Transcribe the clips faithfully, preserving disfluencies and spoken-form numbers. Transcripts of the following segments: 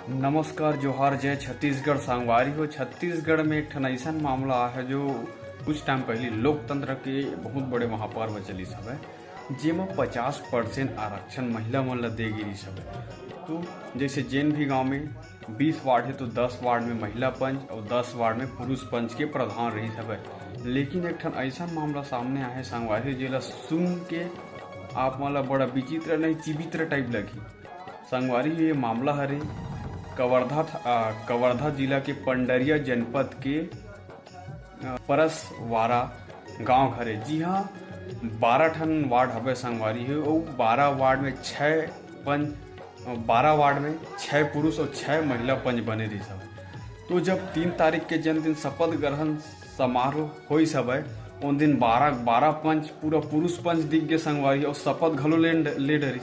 नमस्कार, जोहार, जय छत्तीसगढ़। संगवारी हो, छत्तीसगढ़ में एक ठन अइसन मामला आहे जो कुछ टाइम पहले लोकतंत्र के बहुत बड़े महापर्व चलिस हवय, जेमा पचास परसेंट आरक्षण महिला मन ला दे गिरिस हवय। तो जैसे जेन भी गांव में बीस वार्ड हे तो दस वार्ड में महिला पंच और दस वार्ड में पुरुष पंच के प्रधान रहिस हवय। लेकिन एक ठन अइसन मामला सामने आहे संगवारी हो, जेला सुन के आप मन ला बड़ा विचित्र नहीं, चिवित्र टाइप लगही। संगवारी हो, ये मामला हरे कवर्धा थ-, आ, कवर्धा जिला के पंडरिया जनपद के, आ, परसवारा गांव हरे। जी हाँ, बारह ठन वार्ड हवे संगवारी हो, अउ बारह वार्ड में छः पंच, बारह वार्ड में छः पुरुष और छः महिला पंच बने रहिस हवे। तो जब तीन तारीख के जन दिन शपथ ग्रहण समारोह होइस हवय, उन दिन बारह, बारह पंच पूरा पुरुष पंच दिख गे संगवारी, और शपथ घलो ले, ले डरिस।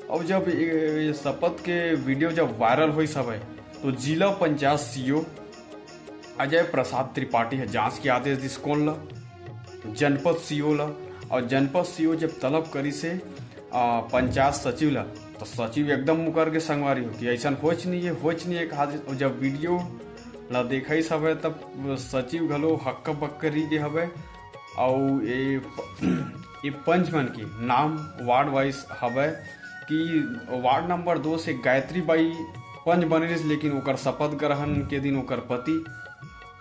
और जब ये, ये शपथ के वीडियो जब वायरल होइस हवय, तो जिला पंचायत सीईओ अजय प्रसाद त्रिपाठी ह जांच के आदेश दिस। कोन ला? जनपद सीईओ ला। और जनपद सीईओ जब तलब करिस हे, आ, पंचायत सचिव ला, तो सचिव एकदम मुकर के संगवारी हो कि अइसन होच नहीं है, होच नहीं है कहा। और जब वीडियो ला देखइस हवय, तब सचिव घलो हक्का बक्का रहि गे हवय। अउ ए प-, ए पंच मन के नाम वार्ड वाइज हवय कि वार्ड नंबर दो से गायत्री बाई पंच बने रहिस, लेकिन ओकर शपथ ग्रहण के दिन ओकर पति,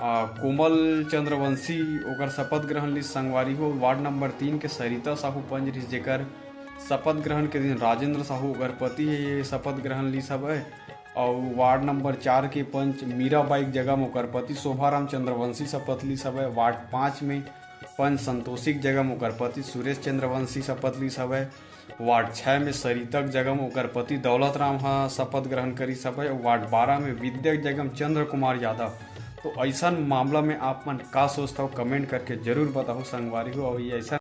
आ, कोमल चंद्रवंशी ओकर शपथ ग्रहण लिस संगवारी हो। वार्ड नंबर तीन के सरिता साहू पंच रहिस, जेकर शपथ ग्रहण के दिन राजेंद्र साहू ओकर पति हे, ये शपथ ग्रहण लिस हवय। अउ वार्ड नंबर चार के पंच मीराबाई के जगह म ओकर पति शोभाराम चंद्रवंशी शपथ लिस हवय। वार्ड पाँच में पंच संतोषी के जगह म ओकर पति सुरेश चंद्रवंशी शपथ लिस हवय। वार्ड छः में सरिता के जगह म ओकर पति दौलत राम ह शपथ ग्रहण करिस हवय। वार्ड बारह में विद्या के जगह म चंद्र कुमार यादव। तो अइसन मामला में आप मन का सोचथव, कमेंट करके जरूर बताहू संगवारी हो। अउ ये अइसन